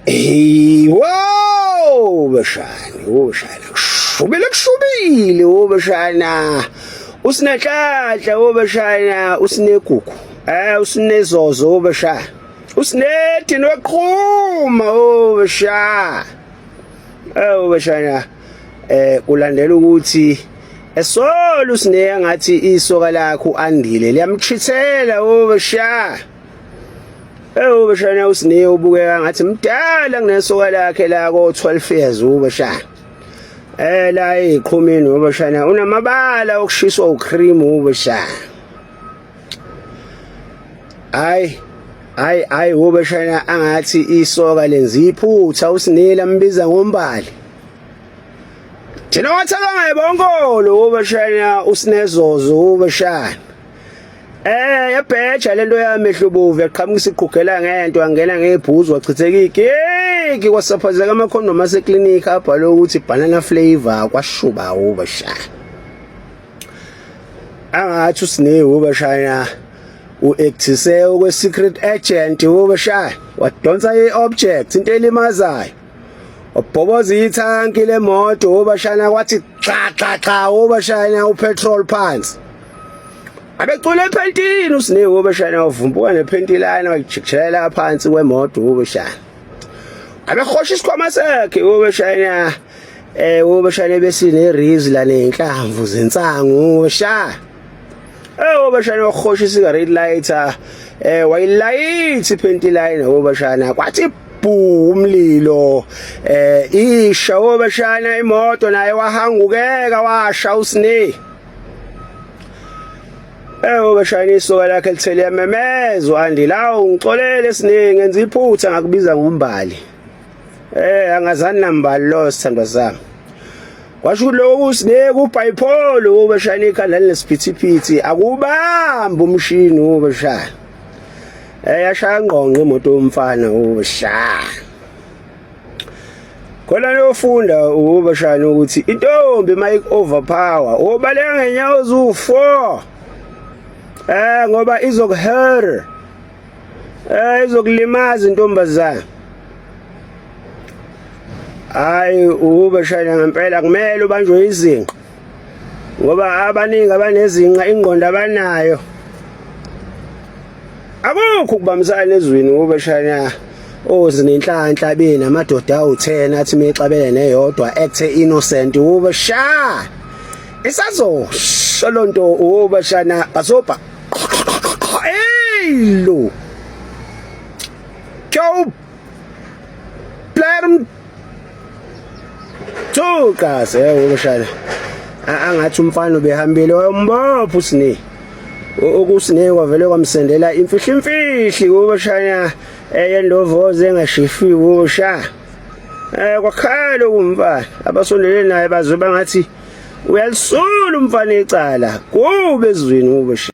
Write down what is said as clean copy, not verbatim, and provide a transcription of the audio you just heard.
Hey, wow, bashana, woshana. Kushubile kushubile, wobashana. Usinenhlanhla wobashana, usinegugu. Eh, usinezozo wobashana. Usinethi noqhuma wobashana. Eh, wobashana. Eh, kulandela ukuthi esolo usineya ngathi isoka lakho andile liyamchithela wobashana. Ewu bashana uSine ubukeka ngathi mdala kunesoka lakhe la ko 12 years ubashana. Eh la eziqhumini ubashana unamabala okushiswa ucream ubashana. Hayi hayi hayi ubashana angathi isoka lenza iphutha uSine lambiza ngombali. Thina wathaka ngayebonkolo ubashana uSinezozo ubashana. Eh yabheja lento yami ehlubuvu yaqhamuka isiqhugela ngento angena ngebhuzu wachitheka igigi kwasaphazeka amakhondomu ase clinic abhalwe ukuthi banana flavor kwashuba ubashaya. Angathi uSine ubashaya uactise okwe secret agent ubashaya wadonsa iobject into elimazayo. Wabhoboza ithanki lemoto ubashana kwathi xa xa xa ubashana upetrol phansi. Abecula ephentini uSine ubashana wavumbuka nephenti line wajikijela phansi kwemoto ubashana. Abehosha isikhwama sakhe ubashana eh ubashana besine rizla nenhlamvu zensangu ubashana. Eh ubashana wahosha isigarette lighter eh wayilayithi iphenti line ubashana kwathi bhu umlilo eh isha obashana imoto naye wahangukeka washa uSine. Eh ubashana isoka lakhe lithele yamemezwa andi lawo ngixolele siningi ngenza iphutha ngakubiza ngombali. Eh angazani nambali lo sithandwa sami. Kwasho ukuthi lokhu uSine kubipolar ubashana ikhanda linesiphithiphithi akubamba umshini ubashana. Eh yashaya ngqongqo imoto yomfana ubashana. Khona lofunda ubashana ukuthi intombi mayi overpower ubaleka ngenyawo zu4. Eh ngoba izokuhurt. Eh izokulimaza intombazana. Hayi ubashana ngempela kumele ubanjwe izinqa. Ngoba abaningi abanezinqa ingqondo abanayo. Akukho ukubambisana ezweni ubashana ozinenhlanhla benamadoda awu10 athi mexabene neyodwa act innocent ubasha. Isazosho lonto ubashana basoba. Hey lo. Go Blerm Thuka se ubashana. Angathi umfana ubehambile wayombopha uSine. Okusine kwavele kwamsendela imfihli imfihli ubashana eyendovoze engashifiwe ubasha. Eh kwakhala kumfana abasondele naye bazwe bangathi uyalisula umfana icala kube ezweni ubasha.